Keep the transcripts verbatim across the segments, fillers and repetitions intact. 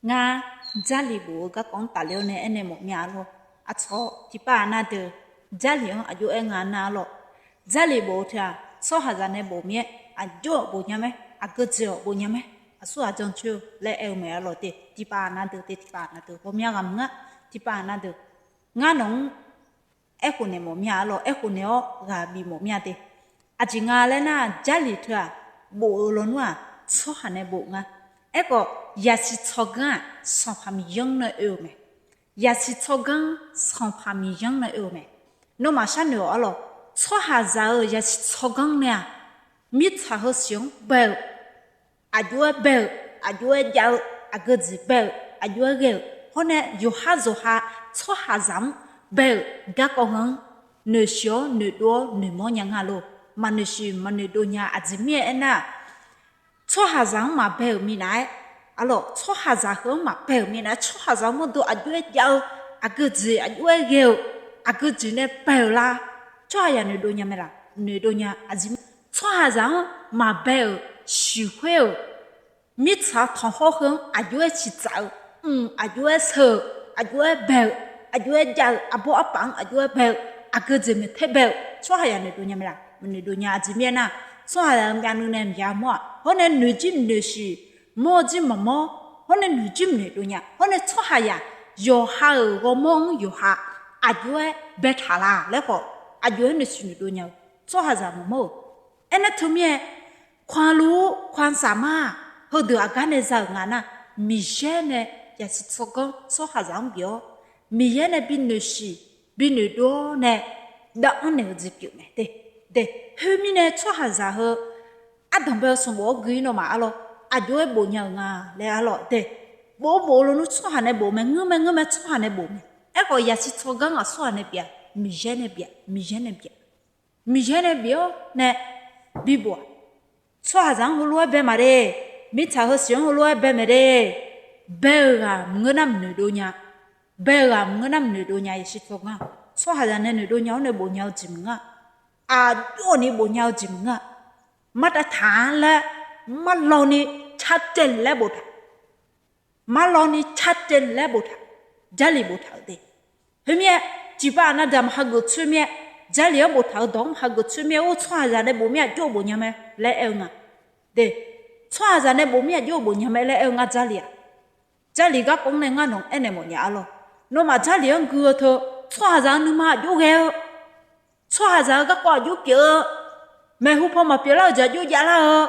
Ngar, Jarlif bof-eu garkawv-anr tafler-awr nae aernaeq mawf mya arlawr. Aqcawq tiqpav aqnav deuq, Jarlif-anr aqjox-aer nga nar arlawr. Jarlif bof-eu teu-aq, tsawrhaqzaq nae bof mir-aer aqjox-awq bof nya mae, aqgeujeq-awq bof nya mae, aqsur ghaq jancoer-eu laer aer-eu mae arlawr de. Tiqpav aqnav deuq de, tiqpav aqnav deuq ghawqmya ghaq maqngeur. Tiqpav aqnav deuq, ngar nawq-anr aerkhof naeq mawf mya arlawr, aerkhof naeq-awr ghaq bif mawf mya de. Aqjeq nga laer nar-aq, Jarlif teu-aq, bof-eu lawnmr-aq, tsawrhaq nae bof nga. Aerkhawf, yasiq tsawrganr-aq, Sanqpaq Miqyaer-anr nae oe-eu mae. Yasiq tsawrganr, Sanqpaq Miqyaer-anr nae oe-eu mae. Nawmaf sharnoeq-awq arlawr, tsawrhaqzaq-euq yasiq tsawrganr nae-aq, mirtsaq heu siq-anr bae-eu, aqjox-aer bae-eu, aqjox-aer jav-eu, aqgeujeq bae-eu, aqjox-aer ghae-euq, hawr nae yawqhar zawqha tsawrhaqzaq-anr bae-euq garkawv heu-anr noeqshiq-awr noeqdov-awr noeqmawr nya nga lor. Maqnoeqshiq maqnoeqdov nya. Aqjeq mirnae aernar-aq, tsawrhaqzaq-anr maqbae-euq minav-aer, arlawr, tsawrhaqzaq heu-anr maqbae-euq minav-aer, tsawrhaqzaq-anr mawrdo aqjox-aer jav-eu, aqgeujeq aqjox-aer ghae-euq, aqgeujeq nae bae-euq lar. Tsawrhaqzaq noeqdov nya mae laq? Noeqdov nya. Aqjeq, tsawrhaqzaq-anr maqbae-euq, siqkhoer-euq, mirtsaq tanqkhawr heu-anr aqjox-aer ciqtsaf-eu, mq aqjox-aer sheu-euq, aqjox-aer bae-euq, aqjox-aer jav-eu, arbawr arpaf-anr aqjox-aer bae-eu, aqgeujeq maeqter bae-euq tsawrhaqzaq noeqdov nya mae laq? Maqnoeqdov nya. Aqjeq mirnae aernar-aq, tsawrhaqzaq-euq myavnuiv nae maqya mawr-aq, hawr nae noeqjir maqnoeq siq, mawr jir maqmawr, hawr nae noeqjir maqnoeqdov nya. Hawr nae tsawrhaqzaq yawqha-euq ghawrmawr-anr yawqha aqjox-aer baetaq laq laer khawf, aqjox-aer noeqsiq noeqdov nya-eu tsawrhaqzaq maqmawr-euq. Aernar teumirnae, ความรู้ ความสามารถ heudeuq aqgar nae za-euq nga nar, Miqyaer nae yasiq tsawrganr tsawrhaqzaq-anr bif-awr, Miqyaer nae binoeq siq binoeq dov-awr nae dav-anr naeq-eu jeq pyeuf mae de. De, khoermirnae tsawrhaqzaq heu ardanq bae-eu sanqbof-anr gui-ir nawmaf arlawr, aqjox-aer bof nya-euq nga laer arlawr de. Bof-eu bof-eu lawnmr tsawrhaq nae bof mae, ngeur mae ngeur mae tsawrhaq nae bof mae. Aerkhawf yasiq tsawrganr aqsurghaq nae bif-a, Miqyaer nae bif-a, Miqyaer nae bif-a. Miqyaer nae bif-awr nae bibof-aq, tsawrhaqzaq-anr heulof-aer bae maqde, mirtsaq heu siq-anr heulof-aer bae maqde, bae-eu ghaq maqngeur nar maqnoeqdov nya. Bae-eu ghaq maqngeur nar maqnoeqdov nya. Yasiq tsawrganr-aq, tsawrhaqzaq nae noeqdov nya-awr nae bof nya-eu jeq maqngeur-a. Aqjox ni bof nya-eu jeq maqngeur-a. Martavtaq-anr laer, marlawni carcaev laer boftaq, marlawni carcaev laer boftaq, Jarlif boftaq-euq de. Khoermirnae, tiqpav aqnav deuq-aq maqhageuf tsoer mir-aer, Jarlif-anr boftaq-euq dawq-anr maqhageuf tsoer mir-aer, or tsawrhaqzaq nae bof mir-a, aqjox bof nya mae laer aer-eu nga. De, tsawrhaqzaq nae bof mir-a, aqjox bof nya mae laer aer-eu ngar Jarlif-aq. Jarlif garkawv-anr nae ngar nawq-anr aernaeq mawfnya arlawr. Nawmaf Jarlif-anr gui-eu teu, tsawrhaqzaq-eu nuima aqjox ghae-eu, tsawrhaqzaq-eu garkawv aqjox pyeuf-eu, maeqhu paw maqpyeuf lar-eu jeq aqjox javlar-eu,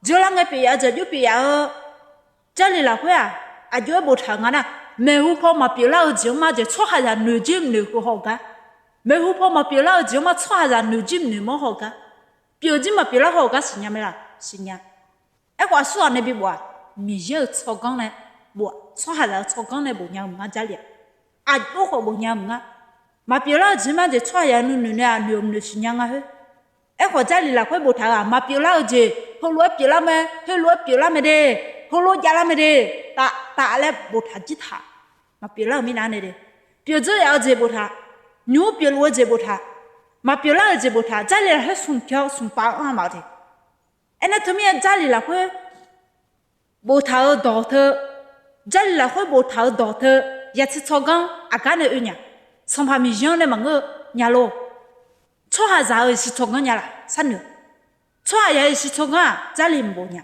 dzeurlar ngae pyeuf yaf-eu jeq aqjox pyeuf yaf-eu, Jarlif lafkhoer-aq, aqjox-aer boftaq-euq nga nar, maeqhu paw maqpyeuf lar-eu jeq-anr mar jeq tsawrhaqzaq noeq jir mqnoeq heu haw gar, maeqhu paw maqpyeuf lar-eu jeq-anr mar tsawrhaqzaq noeq jir mqnoeq mawr haw gar, pyeuf jir maqpyeuf lar haw gar siqnya mae laq? Siqnya. Aerkhawf aqsurghaq nae bibof-aq, Miqyaer-euq tsawrganr nae bof-aq, tsawrhaqzaq-eu tsawrganr nae bof nya-eu maqngar Jarlif-aq. Aqjox khawf bof nya-eu maqngar. Maqpyeuf lar-eu jeq mar jeq tsawrhaqzaq nuinoeq nae-aq noeq-eu maqnoeq siqnya nga khoer. Aerkhawf Jarlif lafkhoer boftaq-euq-aq, maqpyeuf lar-eu jeq heulof-aer pyeuflar mae, heulof-aer pyeuflar mae de, heulof javlar mae de, taf taf laer boftaq jir taq. Maqpyeuf lar-euq mirnav nae de, pyeuf dzeur yaf-eu jeq boftaq, nymq-mr pyeufluf-eu jeq boftaq, maqpyeuf lar-euq jeq boftaq, Jarlif lafkhoer smq pyaw smq pav-anr-a maqde. Aernar teumirnae Jarlif lafkhoer boftaq-eu dawq teu, Jarlif lafkhoer boftaq-eu dawq teu, yasiq tsawrganr aqgar nae oe nya, Sanqpaq Miqyaer-anr nae maqngeur nya lor. Tsawrhaqzaq-euq yasiq tsawrganr nya laf sharnoeq. Tsawrhaqzaq-euq yasiq tsawrganr-aq Jarlif maqbof nya.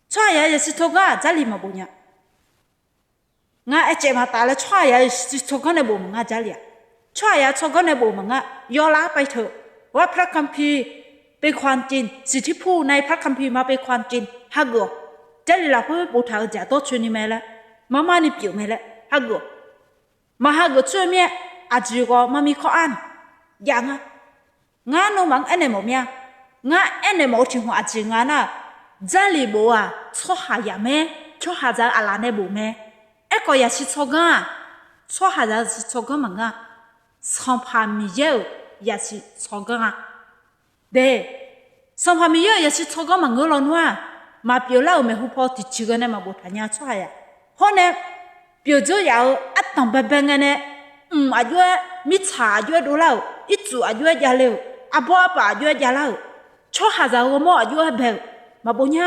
Tsawrhaqzaq-euq yasiq tsawrganr-aq Jarlif maqbof nya. Ngar aer caev maqtaf laer tsawrhaqzaq-euq yasiq tsawrganr nae bof maqngar Jarlif-aq. Tsawrhaqzaq tsawrganr nae bof maqngar. Yawlav-aer pav teu, ว่าพระคัมภีร์เป็นความจริง สิ่งที่พูดในพระคัมภีร์มาเป็นความจริง hageuf-awq. Jarlif lafkhoer boftaq-eu jeq aqdawr coeni mae laer, marmar ni pyeuf mae laer hageuf-awq. Maqhageuf tsoer-eu mir-aer, aqjeq ghawq marmir kawr-anr jav nga. Ngar nawmaf-anr aernaeq mawf mir-a. Ngar aernaeq mawf-eu tiq hmq aqjeq nga nar, Jarlif bof-aq tsawrhaqzaq mae, tsawrhaqzaq-eu aqlaf nae bof mae. Aerkhawf yasiq tsawrganr-aq, tsawrhaqzaq-eu yasiq tsawrganr maqngeur-a. Sanqpaq Miqyaer-euq yasiq tsawrganr-a. De, Sanqpaq Miqyaer-euq yasiq tsawrganr maqngeur lawnmr-aq, maqpyeuf lar-euq maeqhu paw tiqjeq ghae nae maqboftaq nya tsawrhaqzaq. Hawr nae pyeuf dzeur yaf-eu ardanq baebae ngae nae, mq aqjox-aer mirtsaq aqjox-aer dovlar-euq, ircuf aqjox-aer javle-euq, arbawr arpaf aqjox-aer javlar-euq, tsawrhaqzaq-eu ghawrmawr aqjox-aer bae-euq maqbof nya.